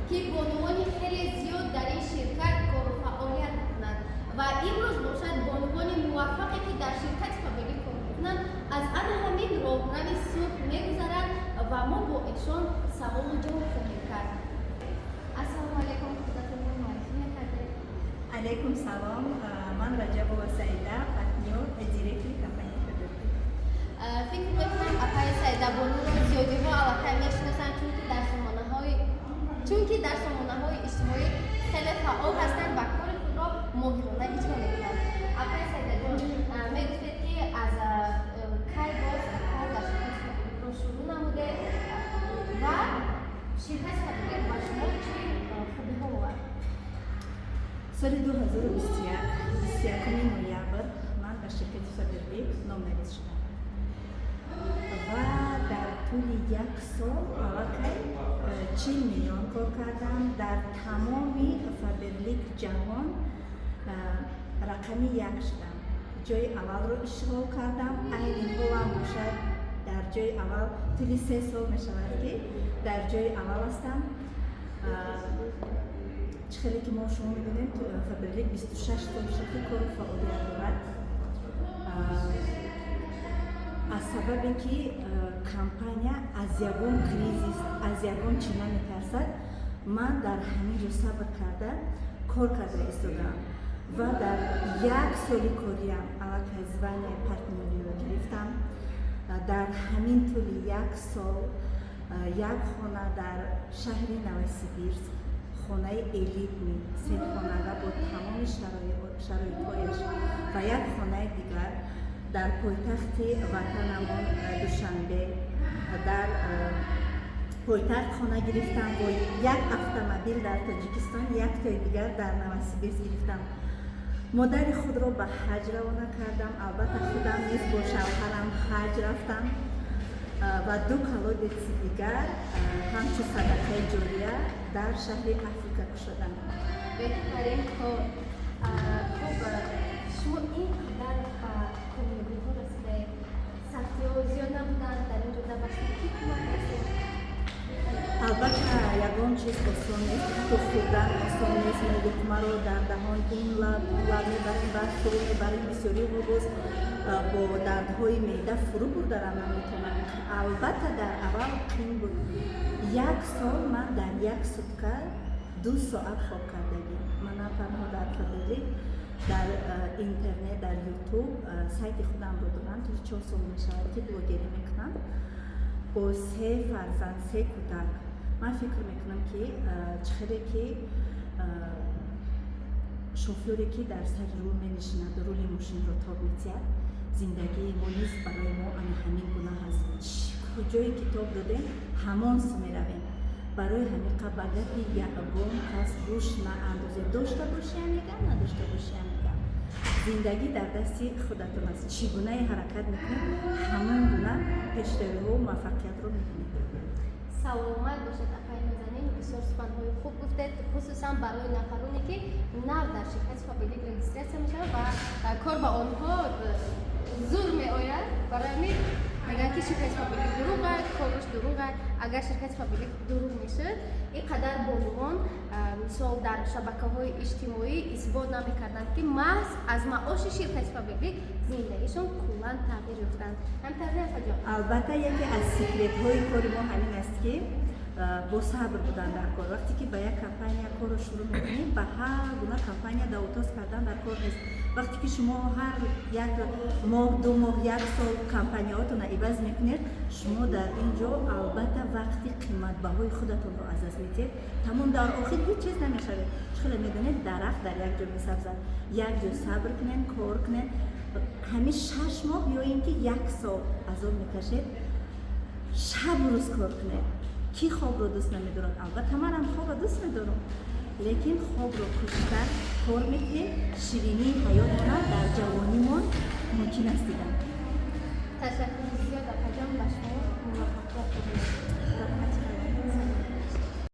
Ки бонувони хеле зиёд дар ин ширкат кору фаъолият мекунанд ва имрӯз бошад, бонувони муваффақе, ки дар ширкати Фаберлик кор мекунанд, аз ана ҳамин роҳрави сурх мегузаранд ва мо бо эшон саволу ҷавоб хоҳем кард. Ассалому алайкум, худатонро муаррифӣ мекардед? Алейкум салом. Ман Раҷабова Саида, партнёр ва директори компанияи Фаберлик. Фикр мекунам, апаи Саидабонуро зиёдиҳо аллакай мешиносанд, чунки дар сомонаҳои иҷтимоӣ хеле фаъол ҳастанд ва кори худро моҳирона иҷро мекунанд. Апаи Саидаҷон, мегуфтед, ки аз кай боз кор дар ширкати Фаберликро шурӯъ намудед ва ширкати Фаберлик ба шумо чӣ хубиҳо овард? Соли 2021, 21 ноябр ман ба ширкати Фаберлик номнавис шудам ва дар тӯли як сол аллакай 40 миллион кор кардам. Дар тамоми Фаберлик ҷаҳон рақами як шудам, ҷои аввалро ишғол кардам. Айни ҳолам бошад, дар ҷои аввал, тӯли 3 сол мешавад, ки дар ҷои аввал ҳастам. Чӣ хеле ки мо шумо медонем, Фаберлик 26 сол шуд, ки кору фаъолият дорад. Аз сабабе ки компания аз ягон кризис, аз ягон чӣ наметарсад, ман дар ҳамин ҷо сабр карда кор карда истодаам ва дар як соли кориам аллакай звание партнёриро гирифтам. Дар ҳамин тӯли як сол як хона дар шаҳри Новосибирск, хонаи элитный, сехонага бо тамоми шароитҳояш ва як хонаи дигар дар пойтахти ватанамон Душанбе, дар пойтахт хона гирифтам, бо як автомобил дар Тоҷикистон, яктои дигар дар Новосибирск гирифтам. Модари худро ба ҳаҷ равона кардам. Албатта, худам низ бо шавҳарам ҳаҷ рафтам ва ду колодец и дигар ҳамчун садақаи ҷория дар шаҳри Африка кушодам. Беҳтарин кор. Хуб, шумо ин қадар ба комёбиҳо расидаед, сахтиҳо зиёд набуданд дар ин ҷода? Ба шумо кӣ кӯмак расид? Албатта, ягон чиз осон нест, ҳатто хӯрдан осон нест. Мо луқмаро дар даҳон ин лаб, он лаб мебарем, баъд фурӯ мебарем. Бисёриҳо боз бо дардҳои меъда фурӯ бурдарам наметавонанд. Албатта, дар аввал қин буд. Як сол ман дар як сутка 2 соат хоб кардагӣ. Ман на танҳо дар Фаберлик, дар интернет, дар Ютуб сайти худамро дорам. Тӯли 4 сол мешавад, ки блогерӣ мекунам. Бо се фарзанд, се кӯдак. Ман фикр мекунам, ки чӣ хеле ки шофёре, ки дар сари рул менишинад, рули мошинро тоб метиҳад, зиндагии мо низ барои мо ана ҳамин гуна ҳаст. Куҷое ки тоб додем, ҳамон су меравем. Барои ҳамиқа ба гапи ягон кас гӯш наандозед. Дошта бошиам мегам, надошта бошиам мегам, зиндагӣ дар дасти худатон аст. Чӣ гунае ҳаракат мекунед, ҳамон гуна пешравиҳо, муваффақиятро мебинед. Саломат бошед, апаи нозанин. Бисёр суханҳои хуб гуфтед, хусусан барои нафароне, ки нав дар ширкати Фаберлик регистрация мешавад ва кор ба онҳо зур меояд. Барои ҳамин мегӯянд, ки ширкати Фаберлик дурӯғ, кораш дурӯғ. Агар ширкати Фаберлик дурӯғ мешуд, ин қадар бонувон, мисол, дар шабакаҳои иҷтимоӣ исбот намекарданд, ки маҳз аз маоши ширкати Фаберлик зиндагишон куллан тағйир ёфтанд. Ҳамтавр, апаҷон? Албатта, яке аз секретҳои кори мо ҳамин аст, ки бо сабр будан дар кор. Вақте ки ба як компания корро шурӯъ мекунем, ба ҳар гуна компания давутоз кардан дар кор нест. Вақте ки шумо ҳар як моҳ, 2 моҳ, як сол компанияҳотонро иваз мекунед, шумо дар ин ҷо албатта вақти қиматбаҳои худатонро аз даст медиҳед. Тамом, дар охир ҳеҷ чиз намешавед. Чӣ хеле медонед, дарахт дар як ҷо месабзад. Як ҷо сабр кунед, кор кунед. Ҳамин 6 моҳ ё ин ки як сол азоб мекашед, шабу рӯз кор кунед. Кӣ хобро дӯст намедорад? Албатта, манам хобро дӯст медорам, лекин хобро кушта кор мекунем. Ширинии ҳаётона дар ҷавонимон мумкин аст дидан. Ташаккури зиёд, апаҷон, ба шумо муваффақият. Раҳмати.